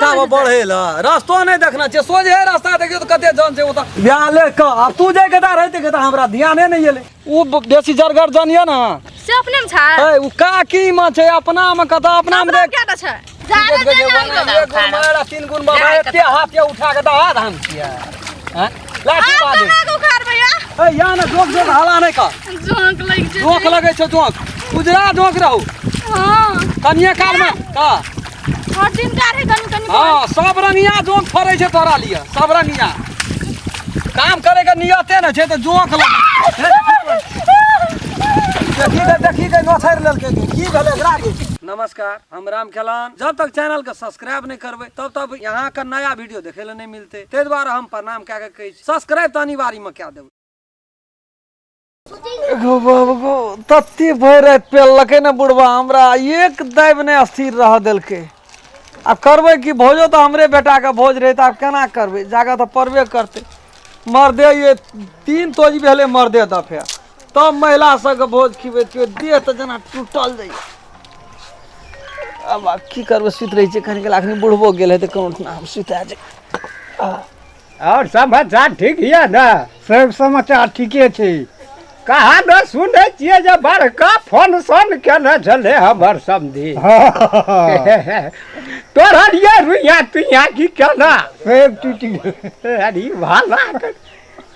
ताबे बढ़े ला रास्तो नहि देखना छै सोझे रास्ता देखियौ तऽ कते जन छै ओतऽ बियाह ले कऽ आब तू जाय कता रहते कता हमरा ध्याने नहि एलै ओ बेसी जरगर जन यऽ ने से अपने में छै ए ओ काकी मे छै अपना मे कतऽ अपना मे अपना देख क्या तऽ छै जाने दे ना एक गुण मारा तीन गुण बाबा एते हाथ के उठा के दहा धान छियै हैं लाठी आप बाजू कहाँ के उखाड़ भैया ए या ने जोक जोक हाला नहि कर जोंक लग जेतै जोक लगै छौ जोक उजरा जोक रहू हाँ कनिये काल मे का हर दिन काढ़े कनी कनी हाँ सब रंगिया जोक फड़ै छै तोरा लिए सब रंगिया काम करे के नियते ने छै तऽ जोक लग देखी के देखी के नोछारि लेलकै की भेलै एकरा के नमस्कार हम राम खेलान जब तक चैनल के सब्सक्राइब नहीं करबै तब तक यहाँ के नया वीडियो देखे ले नहीं मिलते ताहि दुआरे हम प्रणाम कए के कहै छी सब्सक्राइब तऽ अनिवार्य में कए देबै गो बाबू गो तत्ते भरि राति पेलकै ने बुढ़बा हमरा एक दाबि नहि स्थिर रह देलकै आब करबै की भोजो तऽ हमरे बेटाके भोज रहै तऽ आब केना करबै जागऽ तऽ पड़बे करतै मर्दे ये तीन तोज भेलै मर्दे दफे तब महिला सबके भोज खिबैत खिबैत देह तऽ जेना टूटल जाइए आब आब की करबै सुति रहै छियै कनि काल अखनी बुढ़बो गेल हेतै कोनो हम सुति जाइ आओर समाचार ठीक यऽ ने? सब समाचार ठीके छै। कहाँ ने सुनै छियै जे बड़का फंक्शन केने छलै हमर समधी। तोहर ये रुइया तुइया की केना सब टूटि गेल। अरे भाला के।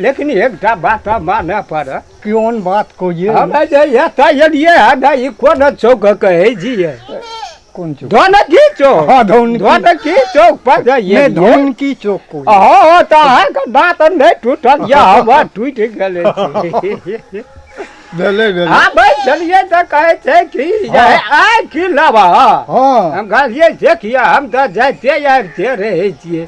लेकिन एकटा बात मानऽ पड़त। कोन बात कहिए? हम जे एतऽ एलियै हँ ने, ई कोन चौक कहै छियै? कोन चौक? धोनकी चौक। हाँ, धोनकी। धोनकी चौक पर जे नहि, एलियै। धोनकी चौक कहिए। हँ, तऽ अहाँके दाँत नहि टूटल यऽ, हमर टूटि गेलै। भेलै भेलै। आबै छलियै तऽ कहै छै कि जे आइ की लेबह? हँ। हम कहलियै से किया, हम तऽ जाइते आबिते रहै छियै।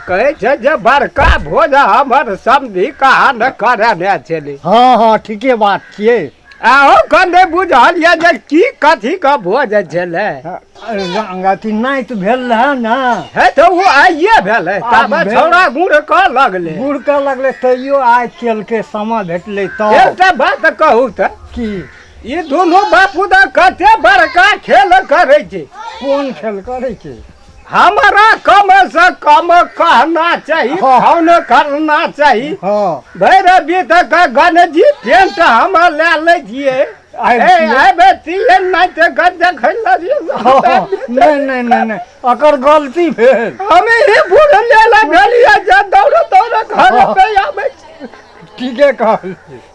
कहै छै जे बड़का भोज हमर समधि कहाँ ने करेने छलै। हँ हँ, ठीके बात छियै। अहूँ के नहि बुझल यऽ जे की कथी के भोज छलै? अथी नाति भेल रहै ने। हे, तऽ ओ आइए भेलै। आब ताबे भेल। छौड़ा गुड़ कऽ लगलै। गुड़ के लगलै तैयो आइ केलकै, समा भेटलै तऽ। एकटा बात कहू तऽ। की? ई दुनू बापू तऽ कते बड़का खेल करै छै। कोन खेल करै छै? हमरा कम से कम कहना चाही, फोन करना चाही। हँ। भैरवी तक गणजी पेंट हम लए लै छियै। आबि छियै नहि तऽ देखै लगियै। नहि नहि नहि नहि, एकर गलती भेल। हम ई बुढ़ ले भेलियै जे दौड़ दौड़ घर पे आबै छी। ठीके कहलियै।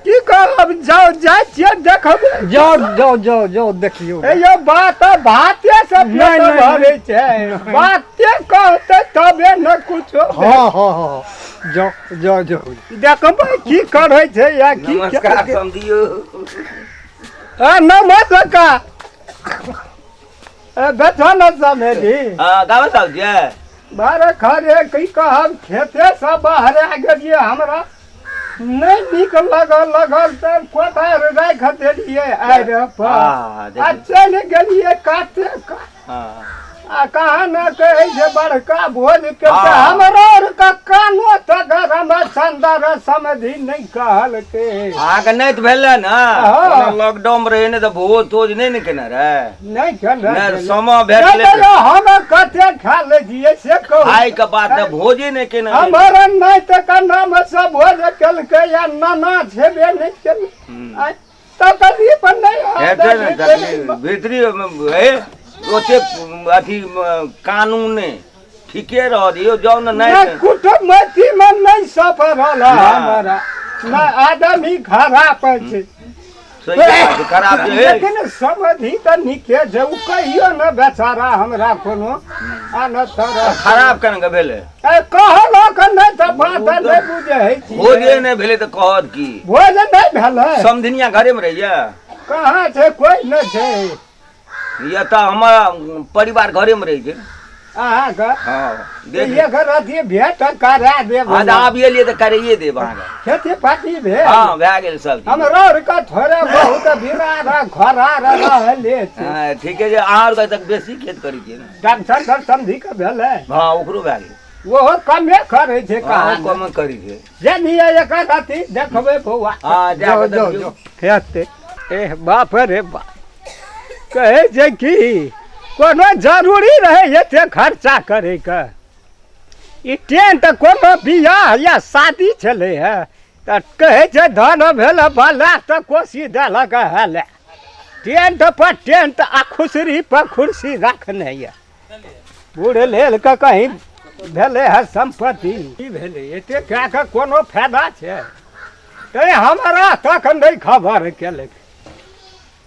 की कहब, जाउ, जाइ छियै, देखबै। जाउ जाउ जाउ जाउ, देखियौ। हे यौ, बात बाते से नहि, पेट नहि, भरै छै। नहि। बाते कहतै तबे ने कुछो। हँ हँ हँ, जाउ जाउ जाउ। देखबै की करै छै या की। नमस्कार समधियो। आ, नमस्कार। ए, बैठो न समेधी। हाँ, गाँव साहब जी। बारह खरे की कहब, खेते से बाहर आ गेलियै, हमरा नहि नीक लगल लगल तऽ कोदारि राखि देलियै आड़ि पर हाँ, आ चलि गेलियै काते कात। हाँ। आ कहाँ ने कहै छै बड़का भोज के तऽ हाँ। हमरो आरके कानो तक रामचंद्र समधि नहि कहलकै। अहाँके नहि तऽ भेलै ने? हाँ। लॉकडाउन रहै ने तऽ भोज तोज नहि ने केने रहै। नहि केने नहि छलै। समय भेटलै। नहि तऽ हम कते खा लै छियै से कहू। खाय के बात तऽ भोजे नहि केने रहै। हमर नहि तऽ नाम से भोज केलकै या नाना छेबे नहि केलकै। आँय, तकलीफ नहि हेतै ने तकलीफ भीतरी हे ओते अथी कानून नहि ठीके रह दियौ, जाउ ने। नहि नहि कुटुमैती मे नहि सफर रहल ना। हमरा नहि आदमी खराब छै। सही बात छै, खराब छै हे। लेकिन समधि तऽ नीके छै, ओ कहियो ने बेचारा हमरा कोनो आन तरह खराब केना के भेलै? ए, कहलक नहि तऽ बात नहि बुझै छी। भोजे नहि भेलै तऽ कहत की? भोज नहि भेलै। समधिनिया घरे मे रहैया? कहाँ छै, कोइ नहि छै। या तऽ हमर परिवार घरे मे रहै छै। अहाँके? हँ, देख। एक रति भेंट करा देब। हँ, तऽ आब एलियै तऽ करैए देब अहाँके। खेती पाती भेल? हँ, भए गेल सब चीज। हमरो आरके थोड़े बहुत बिरार घरार रहले छै। हँ, ठीके छै, अहाँ आरके तऽ बेसी खेत करै छियै ने। डॉक्टर समझी के भेलै? हँ, ओकरो भए गेल। ओहो कमे करै छै। हँ, कहाँ कमे करै छै। जे निये एक रति देखबै बौआ। हँ, जा जाउ कऽ जाउ देखियौ। जाउ। हेतै। एह बाप रे बाप, कहै छै कि कोनो जरूरी रहै एते खर्चा करैके? ई टेंट कोनो बियाह या शादी छलै हे तऽ कहै छै धन भेल भला तऽ कोसी देलक हेले। टेंट पर टेंट आ खुसरी पर खुर्सी रखने यऽ। बूढ़ लेल के कहीं भेलै हे सम्पत्ति की भेलै? एते कए कऽ कोनो फायदा छै? तैँ हमरा तक नहि खबर केलक।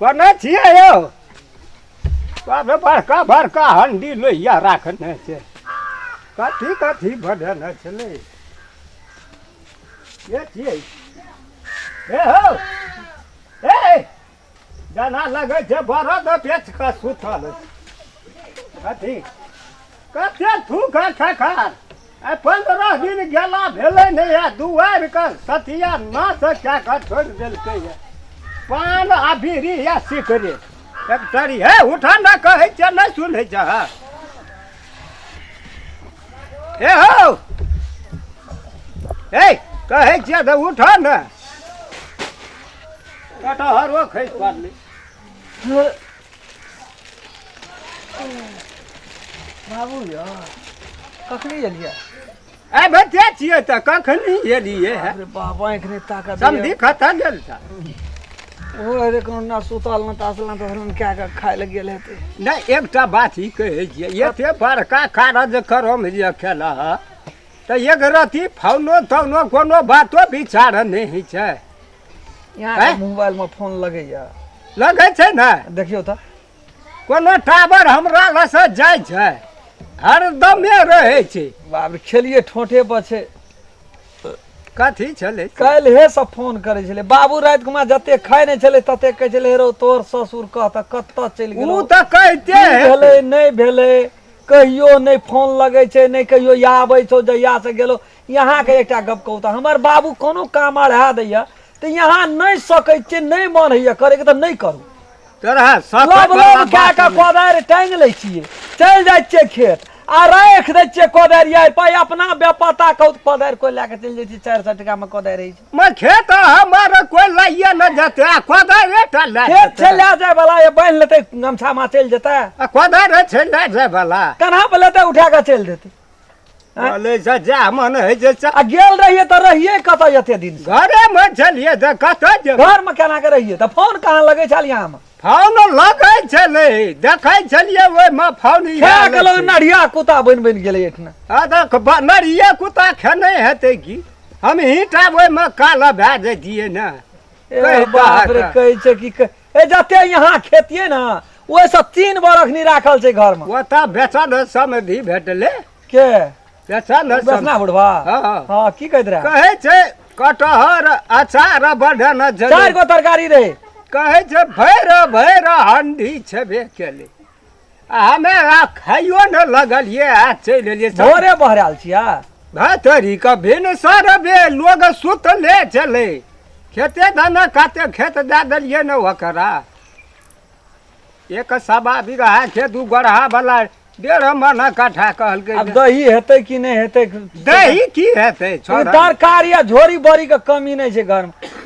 कोना छियै यौ? बाप रे, बड़का बड़का हंडी लोहिया राखने छै, कथी कथी बनेने छलै। के छियै हे हौ? ए जेना लगै छै बरद बेच कऽ सुतल। कथी कते थूक खखार। आइ 15 दिन गेला भेलै नहि आ दुआरिके सतिया नाश कए कऽ छोड़ि देलकै। पान आ बीड़ी या सिगरेट फैक्टरी। हे उठा ने, कहै छियै नहि सुनै छै। हे हौ, हे कहै छियै तऽ उठऽ ने। कटहरो खसि पड़लै। बाबू यौ, कखनी एलियै? आइ बच्चे छियै तऽ कखनी एलियै हे। अरे बाबा, आँखि नहि ताकत। समधी कतऽ गेल छ? ओहो हेतै कोनो ना सुतल ना तासल ना तसल कए कऽ खाय लए गेल हेतै। नहि, एकटा बात ई कहै छियै, एते बड़का कारज करम जे केलह तऽ एक रति फौनो तौनो कोनो बातो विचार नहि होइ छै? यहाँ मोबाइलमे फोन लगैया? लगै छै ने। देखियौ तऽ। कोनो टावर हमरा लग जाइ छै, हरदमे रहै छै। बाप रे, खेलिए ठोंठे पर छै। कथी छलै? काल्हिए सब फोन करै छलै बाबू। राति कुमा जते खाइ नहि छलै तते कहै छलै, हेरो तोहर ससुर कह तऽ कतऽ चलि गेल? ओ तऽ कहिते भेलै नहि भेलै, कहियो नहि फोन लगै छै, नहि कहियो आबै छौ जहिया से गेलो। यहाँके एकटा गप कहू तऽ, हमर बाबू कोनो काम अढ़ा दैया तऽ यहाँ नहि सकै छियै, नहि मन होइया करैके तऽ नहि करू। तोरा लब लब कए कऽ कोदारि टाँगि लै छियै, चलि जाइ छियै खेत आ राखि दै छियै कोदारि। आइ पाइ अपना बेपता कहू तऽ कोदारि कोइ लए कऽ चलि जाइ छै। 400 टाकामे कोदारि होइ छै। मे खेत हमर कोइ लैए न जेतै आ कोदारि टा लए खेत छै लए जाय वाला, बान्हि लेतै गमछामे चलि जेतै। आ कोदारि छै लए जाय वाला? कन्हा पर लेतै, उठा कऽ चलि देतै। बोलै छै जा मन होइ छै। आ गेल रहियै तऽ रहियै कतऽ एते दिन? घरेमे छलियै तऽ कतऽ जेबै? घरमे केना के रहियै तऽ? फोन कहाँ लगै छल यहाँमे? फोन लगै छलै, देखै छलियै ओहिमे फोन। खा गेलौ नढ़िया कुत्ता बनि बनि गेलै एहिठिना। आ तऽ नढ़िया कुत्ता खेने हेतै की? हम हीटा ओहिमे काल भए जैतियै ने। बाप रे, कहै छै कि ए जते यहाँ खेतियै ने ओहिसँ 3 बरख नहीं राखल छै घरमे। ओतऽ बेचल समधि भेटलै। के? बेचल। बेसना बुढ़वा? हँ, की कहैत रहै? कहै छै कटहर अचार बढ़न। 4 गो तरकारी रहै। कहै छै भरि भरि हंडी छेबे केलै आ हमे आ खाइयो ने लगलियै आ चलि एलियै। भोरे बहरायल छियै। भतरी के भिनसर बे लोग सुतले छलै। खेते धान कते खेत दए देलियै ने ओकरा, 1.25 बीघा खेत, 2 गोरहा वाला 1.5 मन कट्ठा कहलकै। आब दही हेतै कि नहि हेतै? दही की हेतै? तरकारी आ झोरी बड़ी के कमी नहि छै घरमे।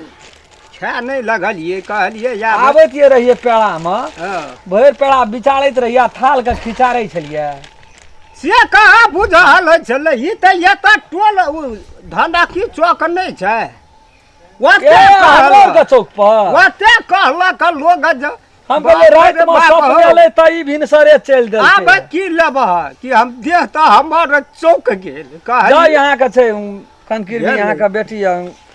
खा नहि लगलियै, कहलियै या आबैत रहियै पेड़ामे, भरि पेड़ा बिचारैत रहियै आ थाल के खिचारै छलियै। से कहाँ बुझल होइ छलै? ई तऽ एतऽ टोल धनकी चौक नहि छै, ओते चौक पर ओते कहलक लोग। हम कहलियै रातिमे सप गेलै तऽ ई भिनसरे चलि देलकै। आब की लेबह कि हम देह तऽ हमर चौक गेल। जाउ, यहाँके छै कनकिरबी, यहाँके बेटी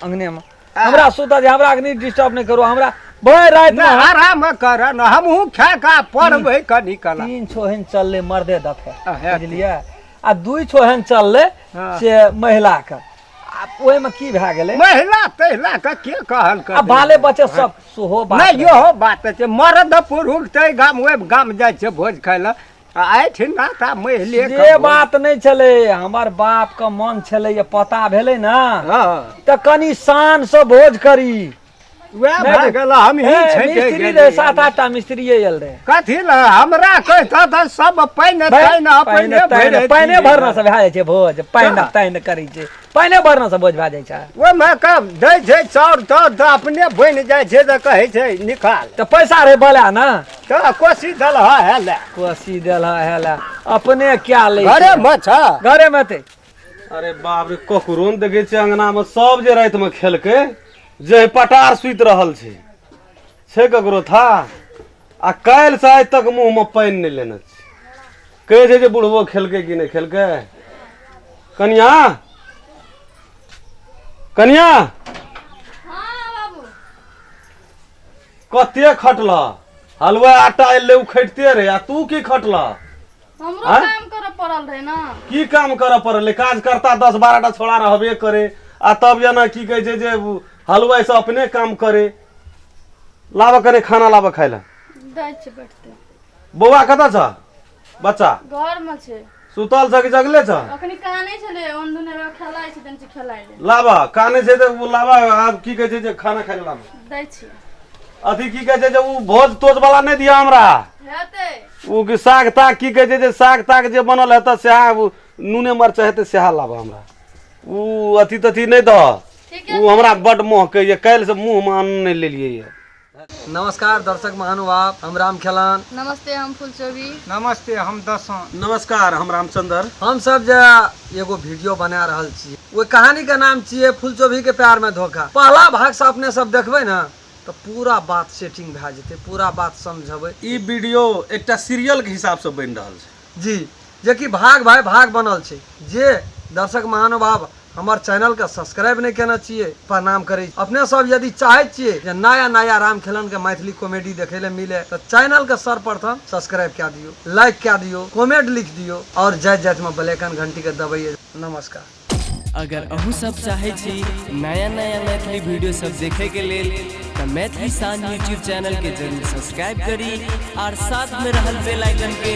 अंगनेमे। हमरा सुतऽ दे, हमरा अखनी डिस्टर्ब नहि करू। हमरा भरि राति आराम कर न, हमहूँ खा कऽ पढ़बै कनि कला। 3 छोहन चललै मर्दे दफे, बुझलियै? आ 2 छोहन चललै से महिलाके। आ ओहिमे की भए गेलै? महिला तहिला के के कहल? आ बाले बच्चे सब सेहो बात नहि। इहो बात छै, मर्द पुरुष तऽ गाम ओहि गाम जाइ छै भोज खाय लए आ एहिठिना तऽ महिले। से बात नहि छलै, हमर बाप के मन छलै, पता भेलै ने तऽ कनि शान से भोज करी। वएह भए गेल, हमही छँटि मिस्त्री गेलियै। रहे, 7-8 टा मिस्त्री आयल रहे। कथी लए हमरा कहितऽ तऽ सब पानि तानि अपने भरि पानि भरना से भए जाइ छै भोज, पानि तानि करै छै, पानि भरना से भोज भए जाइ छै। ओहिमे के दै छै चाउर ताउर तऽ अपने बनि जाइ छै, तऽ कहै छै निकाल। तऽ पैसा रहे बला ना, तऽ कोसी देल है ले, कोसी देल है ले, अपने क्या लै घरे मे छ, घरे मे ते। अरे बाप रे, ककरो ने देखै छियै अंगना मे, सब जे राति मे खेलकै जे पटार सुति रहल छै, छै ककरो था? आ काल्हि से आइ तक मुँह मे पानि नहि लेने छै। कहै छै जे बुढ़बो खेलकै कि नहि खेलकै। कनिया, कनिया। हाँ बाबू। कते खटल हलवा आटा एलै ओ खटिते रहे, आ तू की खटल? हमरो काम करऽ पड़ल रहे ना। की काम करऽ पड़ल? काज करता 10-12 टा छोड़ा रहबे करे, आ तब जेना की कहै छै जे हलवाई से अपने काम करे। लाबऽ कने खाना, लाबऽ खाय लए। दै छै बैठते। बौआ कतऽ छ? बच्चा घर में छै। सुतल छ कि जगले छ? अखनी कानै छलै, ओन दुने खेलाइ छै, तनी खेलाइ ले। लाबऽ, कानै छै तऽ लाबऽ। आब की कहै छै जे खाना खाय लए लाबऽ। दै छी। अथी की कहै छै जे ओ भोज तोज वाला नहि दिअ हमरा। हेतै। ओ कि साग ताग की कहै छै जे साग ताग जे बनल हेतै सएह, नूने मरचाइ हेतै सएह लाबऽ हमरा। ओ अथी तथी नहि दह, ओ हमरा बड्ड महकैए, काल्हिसँ मुँहमे अन्न नहि लेलियै यऽ। नमस्कार दर्शक महानुभाव, हम राम खेलान। नमस्ते, हम फुलचोबी। नमस्ते, हम दसों। नमस्कार, हम रामचंद्र। हम सब जे एगो वीडियो बना रहल छी, ओहि कहानी के नाम छियै फुलचोभी के प्यार में धोखा। पहला भाग से अपने सब देखबै ना तऽ पूरा बात सेटिंग भए जेतै, पूरा बात समझबै। ई वीडियो एकटा सीरियल के हिसाब से बनि रहल छै जी, जेकि भाग भाई भाग बनल छै। जे दर्शक महानुभाव हमर चैनल के सब्सक्राइब नहीं केने छियै, प्रणाम करै। अपने सब यदि चाहै छियै जे नया नया राम खेलन के मैथिली कॉमेडी देखै ले मिले, तऽ चैनल के सर्वप्रथम सब्सक्राइब कए दियौ, लाइक कए दियौ, कमेंट लिख दियौ और जाइत जाइत में बेल आइकन घंटी के दबैयै। नमस्कार। अगर अहूँ सब चाहै छी नया नया मैथिली वीडियो सब देखे के लेल, तऽ मैथिली शान यूट्यूब चैनल के जरूर सब्सक्राइब करी और साथ में रहल बेल आइकन के